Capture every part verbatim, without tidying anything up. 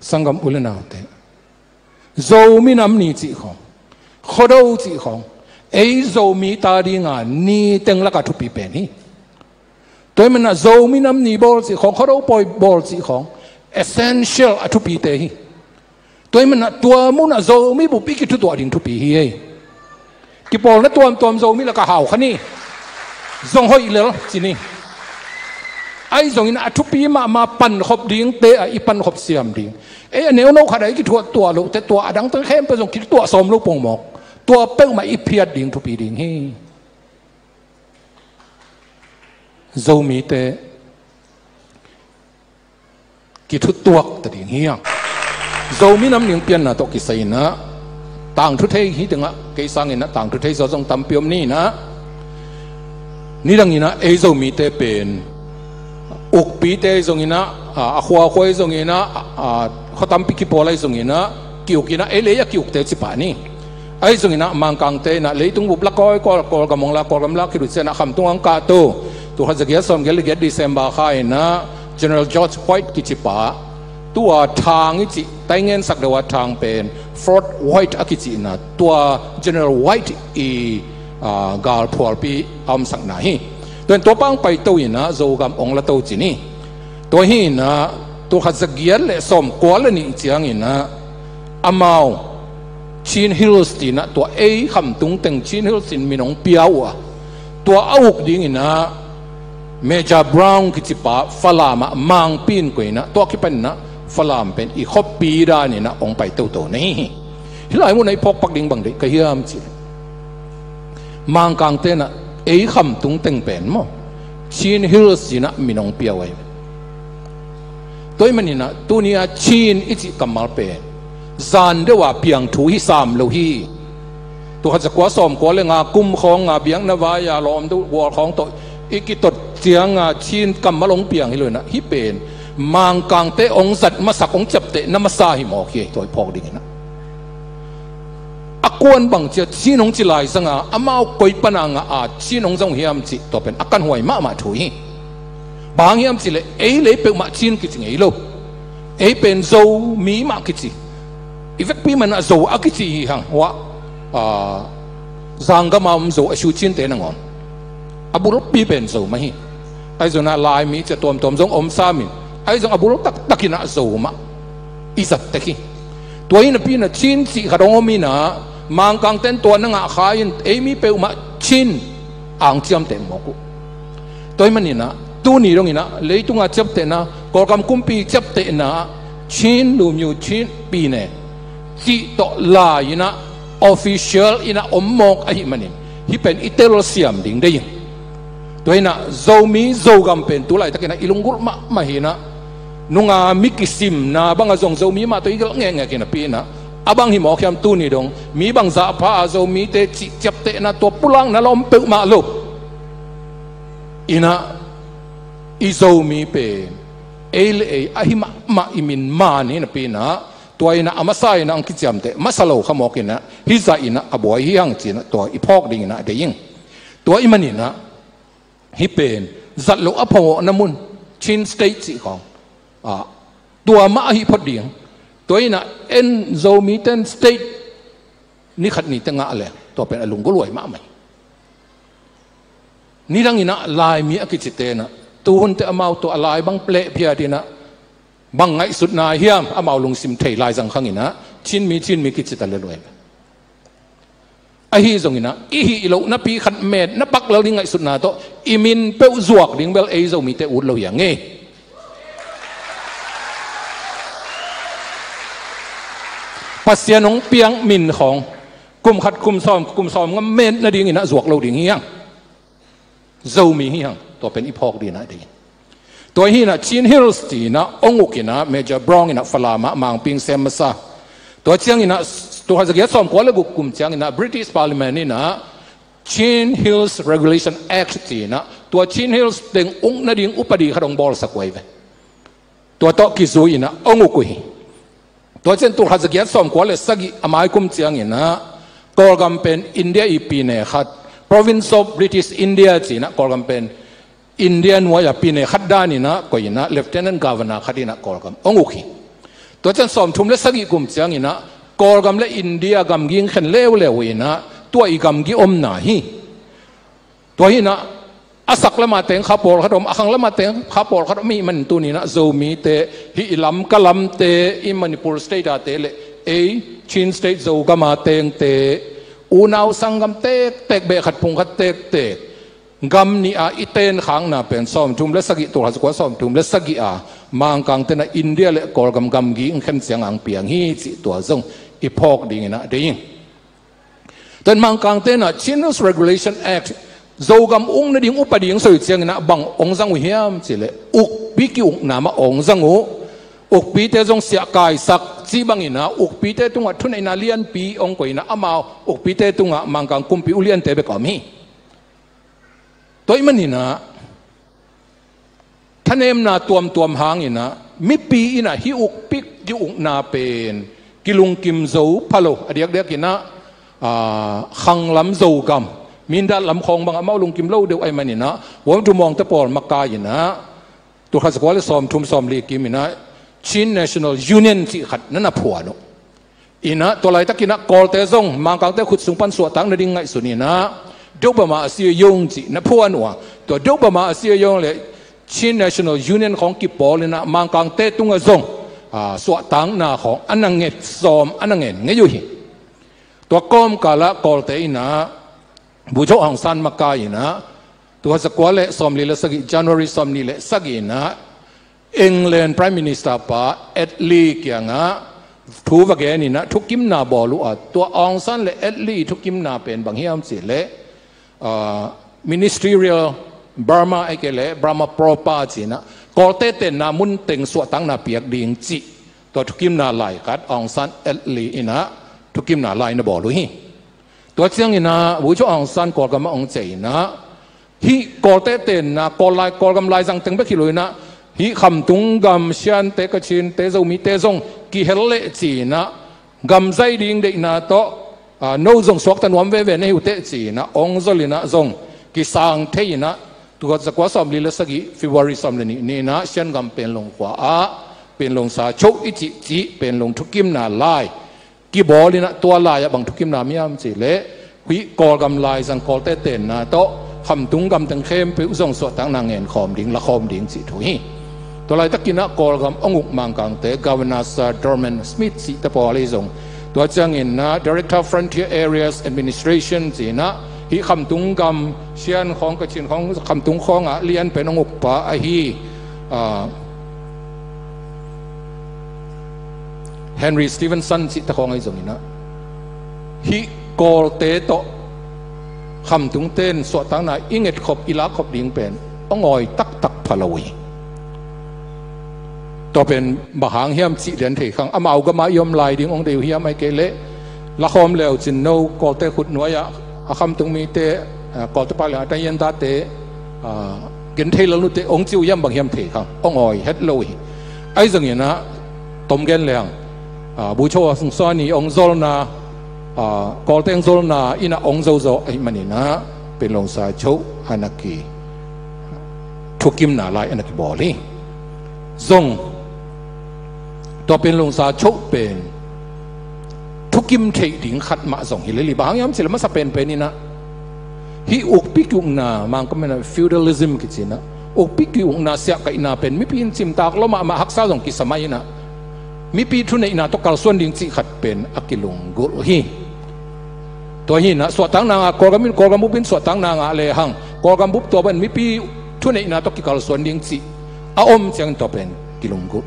Sanggam u le naute, Zomi Nam Ni cih khawng, Khuado cih khawng, ei Zomi ta dinga ni teng laka thupi pen hi. Tua ahih manin ah Zomi Nam Ni bawl cih khawng, Khuado pawi bawl cih khawng essential a thupite hi. Tua ahih manin ah tua munah Zomi bup i kithutuah ding thupi hi ei. Kipawlna tuamtuam Zomi lakah hau kha ni. Zong hoih lel ci ni. Ahi zongin a thupi mahmah pankhop dingte ah i pankhop siam ding. Ei a neuno khat ah i kithutuah loh teh tua a dangte khempeuh zong kithutuah sawm lo pongmawk. Tua peuhmah i phiat ding thupi ding hi. Zomite kithutuak ta ding hi hang. Zomi Nam Ni pianna tawh kisai in ah tangthu thei hi tengah kei sangin ah tangthu thei zaw zong tampi om ni in ah, nidangin ah ei Zomite pen ukpite zongin ah, a, a khuakhua zongin ah, a, khua tampi kipawl ahi zongin ah, ki-uk in ah, ei lei a ki-ukte ci pah ni. Ahi zongin ah Mangkangte in ah leitung bup la kawikawi, Kawlgam hong la, Kawlgam la khit uh ciangin ah khamtung hong kahto, tul khat za giat sawm giat le giat December kha in ah General George White kici pa, tua Thang i cih, Taingen sak deuh a Thang pen Fort White a kici in ah, tua General White i, a, galphualpi a omsakna hi. Tua in tua pa hong paito in ah Zogam hong lato ci ni. Tua hi in ah tul khat za giat le sawmkua le nih ciangin ah amau Chin Hills ci in ah, tua ei khamtung teng Chin Hills in min hong pia uh a, tua a uk dingin ah Major Brown kici pa Falam ah Mangpi in koih in ah, tua kipan in ah Falam pen i khuapi danin ah hong pai toto na hi hi. Hih lai munah i phawk pak ding bang deih ka hiam cih leh, Mangkangte in ah ei khamtung teng pen maw, Chin Hills ci in ah min hong pia uh ahi. Tua ahih manin ah tuni a Chin i cih kammal pen zan deuh a piang thu hi sam lo hi. Tul khat za kua sawmkua le nga kum khawng a biakna vai a lawm deuh gual khawng tawh i kitot ciang a Chin kammal hong piang hi lo in ah, hih pen Mangkangte hong zat masak, hong ciaptehna masa hi mawk hi. Tua i phawk dingin ah, a kuan bang ci a Chin hong ci lai zang a, amau koi pan a ngah a Chin hong zang uh hiam cih, tua pen a kanhuai mahmah thu hi. Bang hang hiam cih leh ei lei peuhmah Chin kici ngei lo. Ei pen Zomi mah kici. I vekpi man ah Zo a kici hi hang. Huah, a, Zanggam a om Zo a shu Chinte nangawn a bulpi pen Zo mah hi. Ahi zongin ah Laimi ci a tuamtuam zong om sam in, ahi zong a bul taktak in ah Zo mah i zat tek hi. Tua hi napi in ah Chin cih khat hong om in ah, Mangkangte in tua na ngah kha in ei mi peuhmah Chin a hong ciamteh mawk uh. Tua ahih manin ah tuni dongin ah leitung a ciaptehna, Kawlgam kumpi ciaptehna, Chin lumyo, Chin pyine cih tawh lai in ah official in ah om mawk ahih manin, hih pen i telsiam ding deih ing. Tua hi in ah Zomi Zogam pen tu laitak in ah i lunggulh mahmah hi in ah, nunga mi kisimna bang a zong Zomi mah tawh i gelh ngekngek hi napi in ah, a bang hi mawk hiam, tuni dong mi bangzah pha a Zomite cih ciaptehna, tua pulakna la om peuhmah lo in ah, i Zomi pen ei le ei ahi mahmah i min man hi napi in ah, tua in ah a masa in ah hong kiciamteh masa lo kha mawk in ah, hih zah in ah a buai hi hang ci in ah tua i phawk dingin ah deih ing. Tua ahih manin ah hih pen zat loh a phawkna mun, Chin State cih khawng, a, tua mah ahi phot ding. Tua in ah en Zomite in state ni khat nite ngah leh tua pen a lunggulhhuai mahmah hi. Nidangin ah Laimi a kicite in ah, tuhun teh amau tua a lai bang leh phiat in ah, bang ngaihsutna hiam, amau lungsim thei lai zang khang in ah Chinmi, Chinmi kici ta lel uh hi. Ahi zongin ah i hih loh napi khat met na pak lel ding ngaihsutna tawh i min peuh zuak ding bel ei Zomite ut lo hi hang e. Pasian hong piak min khawng kum khat, kum sawm, kum sawmnga met nadingin ah zuak lo ding hi hang. Zomi hi hang. Tua pen i phawk dingin ah deih ing. Tua hi in ah Chin Hills ci in ah hong uk in ah, Major Brown in ah Falam ah Mangpi hong sem masa. Tua ciangin ah, tul khat za giat sawmkua le guk kum ciangin ah British Parliament in ah Chin Hills Regulation Act ci in ah, tua Chin Hills teng uk nading upadi khat hong bawlsak uh ahi ve. Tua tawh kizui in ah hong uk uh hi. Tua ciang tul khat za giat sawmkua le sagih a mai kum ciangin ah Kawlgam pen India i pyine khat, Province of British India ci in ah Kawlgam pen India nuai a pyine khat danin ah koih in ah Lieutenant Governor khat in ah Kawlgam hong uk hi. Tua ciang sawmthum le sagih kum cianginah Kawlgam le India gamgi khen leuleu inah tua i gamgi omna hi. Tua hinah a sak lama teng kha pawlkhat om, a khang lama teng kha pawlkhat om i hih manin tuninah Zomite hih i Lamka lamte, i Manipur state ate le ei Chin state Zogama tengte unau sanggam tektek, beh khat phung khat tektek gam nih a i tenkhakna pen sawmthum le sagih, tulkhat zakua sawmthum le sagih a Mangkang tenah India le Kawlgam gamgi khen ciang ang piang hi cih tua zong i phawk dinginah deih ing. Tua in Mangkang tenah Chin Hills Regulation Act Zogam uk nading upa ding soi cianginah bang ong zang uh hiam cihleh ukpi ki-ukna mah ong zang uh. Ukpite zong siah kaisak cih banginah ukpite tungah thuneihna lianpi ong koihinah amau ukpite tungah Mangkang kumpi uliante bek a om hi. Tua i maninah thanemna tuamtuam hanginah mipi inah hih ukpi ki-ukna pen kilungkim zo pha lo, a diakdiakinah khanglam Zogam, Mindat lam khawng bang amau lungkim lo deuh ahi maninah Wam Tumawngte pawl makaiinah tulkhat zakua le sawmthum sawmli kiminah Chin National Union cih khat na na phuan uh. Inah tua laitakinah Kawlte zong Mangkangte khut sung pan suahtak nading ngaihsun inah Deuh Bama a sia yong cih na phuan uh a, tua Deuh Bama a sia yong le Chin National Union khawng kipawlinah Mangkangte tungah zong suahtakna khawng a na nget sawm, a na ngen ngei uh hi. Tua kawmkalah Kawlte inah Bogyoke Aung San makaiinah tulkhat zakua le sawmli le sagih, January sawmli le sagih inah England Prime Minister pa Attlee kiangah thu va geninah thukimna bawl uh a, tua Aung San le Attlee thukimna pen bang hiam cihleh Ministerial Burma ahih kei leh Burma Proper cinah Kawlte tenna mun teng suahtakna piak ding cih tua thukimna lai khat Aung San Attlee inah thukimna lai na bawl uh hi. Tua cianginah Bogyoke Aung San Kawlgam a ong cei inah hih Kawlte tenna, Kawl lai, Kawlgam laizang teng bek hi lo inah hih khamtung gam Shante, Kachinte, Zomite zong kihel leh cinah gam zai ding deihna tawh no zong suakta nuam veve na hi uh teh cinah ong zol inah zong kisang thei inah tulkhat zakua sawmli le sagih February sawm le nih ninah Shan gam Panglong khua ah Panglong sa choh i cih cih Panglong thukimna lai kibawlinah tua lai-ah bang thukimna hiam cihleh hih Kawlgam laizang Kawlte tenna tawh khamtung gam teng khempeuh zong suahtakna ngenkhawm ding, lakhawm ding cih thu hi. Tua laitakinah Kawlgam ong uk Mangkangte Governor Sir Dorman Smith cihte pawl ahi zong, tua cianginah Director of Frontier Areas Administration cinah hih khamtung gam Shan khawng, Kachin khawng, khamtung khawngah lianpen ong ukpa ahi Henry Stevenson cihte khawng ahi zonginah hih Kawlte tawh khamtungte in suahtakna i ngetkhop, i lakkhop ding pen a ngawi taktak pha lo uh hi. Tua pen bang hang hiam cih lian thei khang, amau gama i om lai ding ong deih uh hiam ahih kei leh lakhawm leu cin no Kawlte khut nuai-ah a khamtung mite, Kawlte pa liang a taiyandate genthei lalnute ong ci uh hiam, bang hiam thei khang, a ngawi het lo uh hi. Ahi zonginah tom gen leng Bogyoke Aung San i ong zolna, Kawlte ong zolna inah ong zozo ahih maninah Panglong sa choh a na ki thukimna lai a na kibawl hi. Zong tua Panglong sa choh pen thukim theih ding khat mah zong hi lel hi. Bang hang hiam cihleh masa penpen inah hih ukpi ki-ukna, Mangkam inah feudalism kicinah ukpi ki-ukna siahkaihna pen mipi in cimtak lua mahmah, haksa zong kisa mai inah mipi thuneihna tawh kalsuan ding cih khat pen a kilunggulh hi. Tua hinah suahtakna ngah, Kawlgam in, Kawlgam bup in suahtakna ngah lehang Kawlgam bup tua bang mipi thuneihna tawh kikalsuan ding cih a om ciangin tua pen kilunggulh.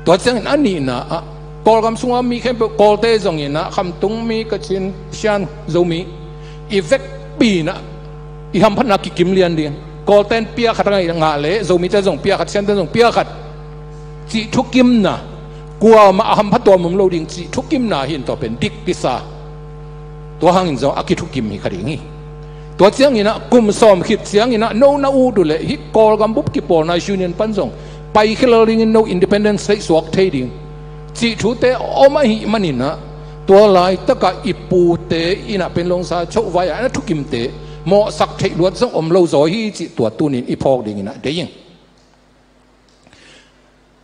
Tua ciangin a nihna ah Kawlgam sunga mi khempeuh, Kawlte zonginah khamtung mi, Kachin, Shan, Zomi i vekpi inah i hamphatna kikim lian ding. Kawlte in pia khat a ngah leh Zomite zong pia khat, Shante zong pia khat cih thukimna, kuamah a hampha tuam om lo ding cih thukimna hi in tua pen dik kisa. Tua hangin zong a kithukim hi kha ding hi. Tua cianginah kum sawm khit cianginah no na ut uh leh hih Kawlgam bup kipawlna union pan zong paikhia lel dingin no independent state suak thei ding cih thute om ahih maninah tua laitakah i pute inah Panglong sa choh vai-ah a na thukimte mawhsak theih luat zong om lo zaw hi cih tua tunin i phawk dinginah deih ing.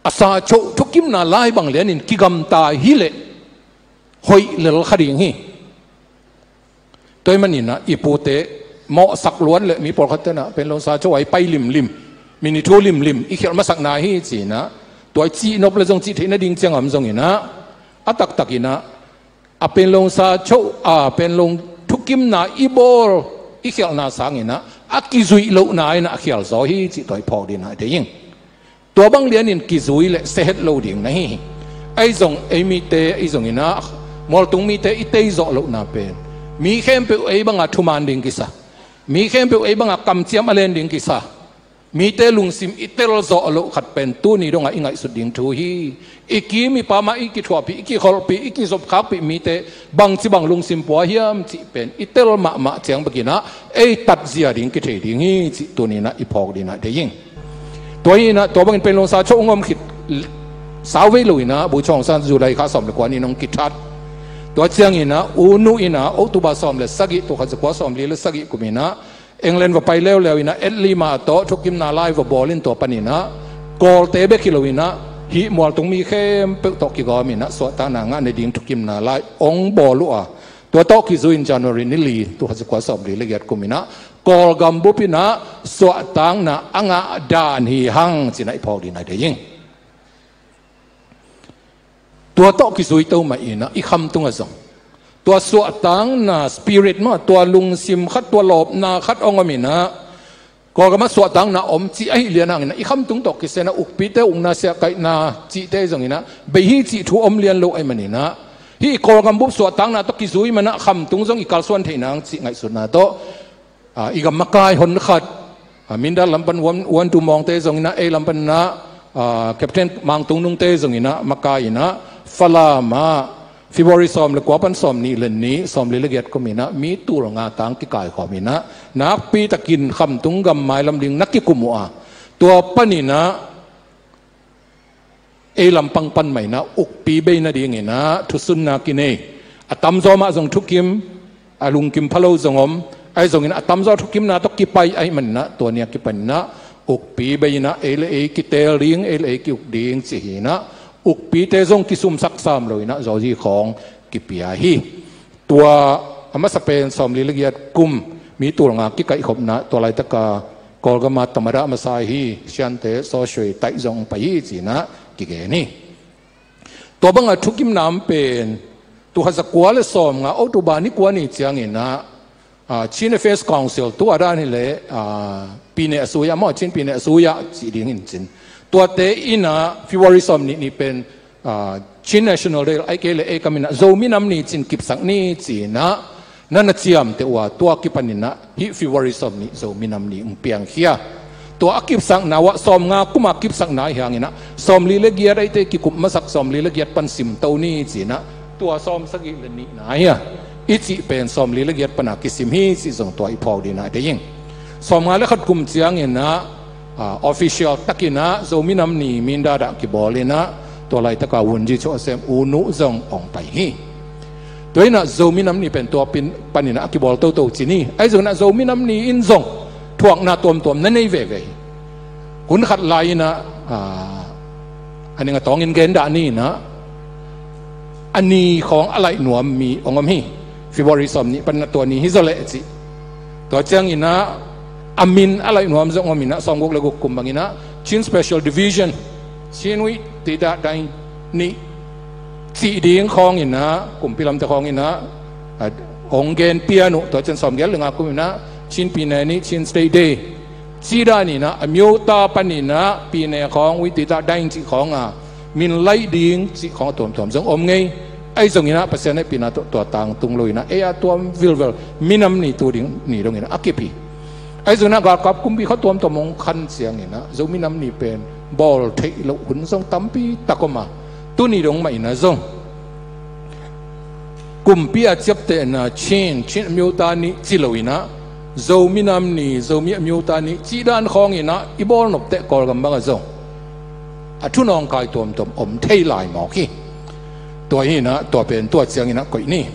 a sa choh thukimna lai bang lianin kigamta hileh hoih lel kha ding hi. Tua ahih maninah i pute mawhsak luat leh mi pawlkhat tenah Panglong sa choh ah i pai limlim, mi ni thu limlim i khialh masakna hi cinah, tua i cihnop le zong cih theih nading ciang om zonginah, a taktakinah a Panglong sa choh a Panglong thukimna i bawl i khialhna sanginah a kizuih lohna inah a khial zaw hi cih tua i phawk dinah deih ing. Tua bang lianin kizui le sia het lo ding na hi hi. Ahi zong ei mite, ei zonginah mualtung mite i tei zawh lohna pen mi khempeuh ei banga thuman ding kisa, mi khempeuh ei banga kamciam a len ding kisa, mite lungsim i tel zawh loh khat pen tuni dongah i ngaihsut ding thu hi. I kim i pam ah i kithuahpih, i kikholhpih, i kizopkhakpih mite bangci bang lungsim pua hiam cih pen i tel mahmah ciang bekinah ei tatzia ding kithei ding hi cih tuninah i phawk dinah deih ing. Tua hinah tua bangin Panglong sa choh hong om khit sau vei loinah Bogyoke Aung San July kha sawm le kua ni-in hong kithat. Tua cianginah U Nu inah October sawm le sagih, tul khat za kua sawmli le sagih kuminah England va pai leuleu inah Attlee Ma tawh thukimna lai va bawl in, tua paninah Kawlte bek hi loinah hih mualtung mi khempeuh tawh kigawm inah suahtakna ngah nading thukimna lai hong bawl uh a, tua tawh kizui in January ni li, tul khat za kua sawmli le giat kuminah Kawlgam bup inah suahtakna a ngah dan hi hang cinah i phawk dinah deih ing. Tua tawh kizui to mah inah i khamtung ah zong tua suahtakna spirit mah, tua lungsim khat, tua lawpna khat hong om inah, Kawlgam ah suahtakna om cih ahih lian hanginah i khamtung tawh kisianah ukpite ukna, siahkaihna cihte zonginah bei hi cih thu om lian lo ahih maninah hih Kawlgam bup suahtakna tawh kizui manah khamtung zong i kalsuan theih nang cih ngaihsutna tawh, a, i gam makai honkhat, a, Mindat lam pan Wan, Wan Tu Maung te zonginah, ei lam paninah, a, Captain Mang Tung Nung te zonginah makai inah Falam ah February sawm le kua pan sawm nih le nih, sawmli le giat kuminah mi tul nga tang kikaikhawm inah nakpitakin khamtung gam mailam ding na kikum uh a, tua paninah ei lampang pan mah inah ukpi bei nadinginah thusunna kinei. A tamzaw mah zong thukim, a lungkim pha lo zong om. Ahi zongin a tamzaw thukimna tawh kipai ahih maninah tua ni a kipaninah ukpi bei inah ei le ei kiteel ding, ei le ei ki-uk ding cih hinah ukpite zong kisumsak sam loinah zawzi khawng kipia hi. Tua a masa pen sawmli le giat kum mi tul nga kikaihkhopna tua laitaka Kawlgam ah tamada a masa hi, Siante Sawswe Taih zong pai hi cinah kigen hi. Tua banga thukimna om pen tul khat za kua le sawm nga October ni kua ni cianginah, a, Chin Affairs Council, tua dan hileh, a, Pyine Asuya maw, Chin Pyine Asuya cih ding in cin, tuate inah February sawm nih ni pen, a, Chin National Day, ahih kei leh ei kam inah Zomi Nam Ni cin kipsak ni cinah na na ciamteh uh a, tua kipaninah hih February sawm nih Zomi Nam Ni hong piangkhia. Tua a kipsakna uh ah sawm nga kum a kipsakna hi hanginah sawmli le giat ahihte kikup masak sawmli le giat pan simto ni cinah tua sawm sagih le nihna hi a, i cih pen sawmli le giat pana kisim hi cih zong tua i phawk dinah deih ing. Sawm nga le khat kum cianginah, a, official takinah Zomi Nam Ni Mindat ah kibawl inah tua laitaka Wungyi Choesem U Nu zong hong pai hi. Tua inah Zomi Nam Ni pen tua pin, paninah a kibawl toto cin hi. Ahi zonginah Zomi Nam Ni in zong thuakna tuamtuam na nei veve hi. Hun khat lai inah, a, a ning a tawngin gen dah ni inah a ni khawng a laih nuam mi hong om hi. February sawm nih paninah tua ni hi zaw leh cih. Tua cianginah a min a laih nuam zong om inah sawmguk le guk kum banginah Chin Special Division, Chin Wih Tita Dai Nih cih ding khawnginah kumpi lamte khawnginah, a, hong gen pian uh. Tua ciang sawmgiat le nga kuminah Chin Pyine Nih, Chin State Day cih dan inah a miuta paninah Pyine khawng, Wih Tita Dai Nih cih khawnga min laih ding cih khawng a tuamtuam zong om ngei. Ahi zonginah Pasian hehpihna tawh tua tangtung loinah ei a tuam vilvel minam ni tu ding ni donginah a kip hi. Ahi zonginah galkap kumpi kha tuamtuam hong khan cianginah Zomi Nam Ni pen bawl theih loh hun zong tampi tak om a, tuni dong mah inah zong kumpi a ciaptehna Chin, Chin a miuta nih ci loinah Zomi Nam Ni, Zomi a miuta nih cih dan khawnginah i bawl nopteh Kawlgam bangah zong a thunawngkai tuamtuam om thei lai mawk hi. Tua hinah tua pen tua cianginah koih ni.